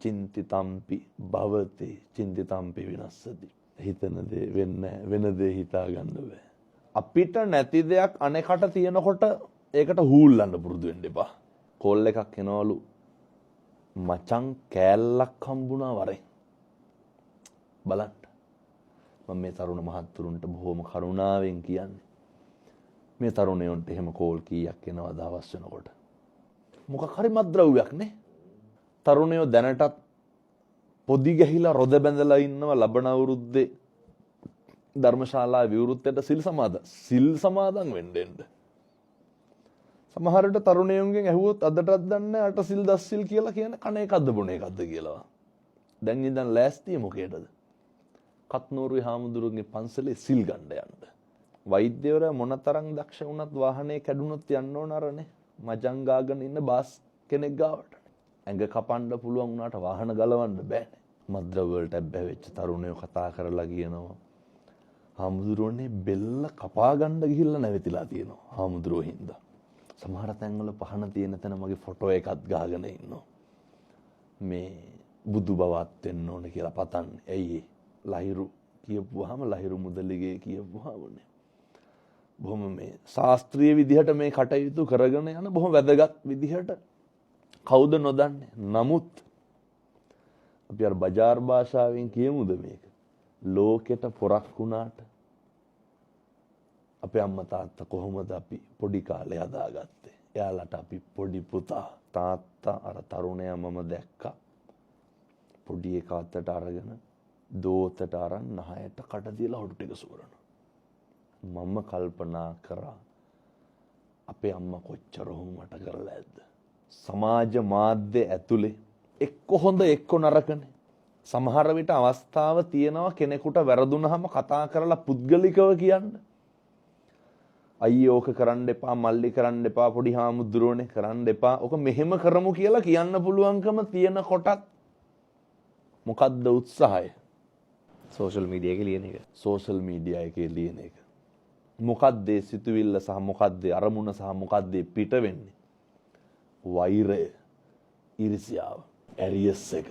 අචින්තිතම්පි භවති චින්තිතම්පි විනස්සති. හිතන දේ වෙන්නේ, වෙන දේ හිතා ගන්න බෑ. අපිට නැති දෙයක් අනෙකට තියෙනකොට ඒකට හූල්ලන්න පුරුදු වෙන්න එපා. කෝල් එකක් එනවලු, මචං කෑල්ලක් හම්බුණා වරෙන්. බලන්න. මම මේ තරුණ මහත්තුරුන්ට බොහොම කරුණාවෙන් කියන්නේ. මේ තරුණයන්ට එහෙම කෝල් කීයක් එනවද හවස් වෙනකොට? මොකක් හරි මත්ද්‍රව්‍යයක් නේ. තරුණයෝ දැනටත් පොදි ගැහිලා රොද බැඳලා ඉන්නවා ලබන අවුරුද්දේ ධර්මශාලාවේ විවෘතයට සිල් සමාදන් වෙන්න එන්න. සමහර විට තරුණයන්ගෙන් ඇහුවොත් අදටත් දන්නේ අට සිල් 10 සිල් කියලා කියන කන එකක්ද බොන එකක්ද කියලා. දැන් ඉඳන් ලෑස්තිය මොකේටද? කත්නෝරුවේ හාමුදුරුවන්ගේ පන්සලේ සිල් ගන්න යන්න. වෛද්‍යවරයා මොනතරම් දක්ෂ වුණත් වාහනේ කැඩුනොත් යන්න ඕන අරනේ මජං ගාගෙන ඉන්න බාස් කෙනෙක් ගාවට. ඇඟ කපන්න පුළුවන් වුණාට වාහන ගලවන්න බෑනේ. මත්ද්‍රව්‍ය වලට ඇබ්බැහි වෙච්ච තරුණයෝ කතා කරලා කියනවා, හාමුදුරුවනේ, බෙල්ල කපා ගන්න ගිහිල්ලා නැවතිලා තියෙනවා හාමුදුරුවෝ හින්දා. සමහර තැන්වල පහන තියෙන තැන මගේ ෆොටෝ එකත් ගහගෙන ඉන්නවා. මේ බුදු බවත් වෙන්න ඕන කියලා පතන්නේ. ඇයි ඒ? ලහිරු කියපුවාම, ලහිරු මුදලිගේ කියපුවාමනේ. බොහොම මේ ශාස්ත්‍රීය විදිහට මේ කටයුතු කරගෙන යන බොහොම වැදගත් විදිහට කවුද නොදන්නේ? නමුත් අපි අර බජාර් භාෂාවෙන් කියමුද මේක? ලෝකෙට පොරක් වුණාට අපේ අම්මා තාත්තා කොහොමද අපි පොඩි කාලේ හදාගත්තේ? එයාලට අපි පොඩි පුතා. තාත්තා අර තරුණයා මම දැක්කා. පොඩි එකා අතට අරගෙන දෝතට අරන් නහයට කට තියලා හොටු ටික සූරනවා. මම කල්පනා කරා, අපේ අම්මා කොච්චර ඔහොම මට කරලා ඇද්ද? සමාජ මාධ්‍ය ඇතුලේ එක්ක හොඳ එක්ක නරකනේ. සමහර විට අවස්ථාව තියෙනවා කෙනෙකුට වැරදුනහම කතා කරලා පුද්ගලිකව කියන්න. අයියෝ, ඕක කරන්න එපා, මල්ලි කරන්න එපා, පොඩි හාමුදුරුවනේ කරන්න එපා. ඕක මෙහෙම කරමු කියලා කියන්න පුළුවන්කම තියෙන කොටත් මොකද්ද උත්සාහය? සෝෂල් මීඩියා එකේ ලියන එක. සෝෂල් මීඩියා එකේ ලියන එක. මොකද්ද ඒ සිතුවිල්ල සහ මොකද්ද අරමුණ සහ මොකද්ද පිට වෙන්නේ? වෛරය, ඉරිසියාව, ඇරියස් එක.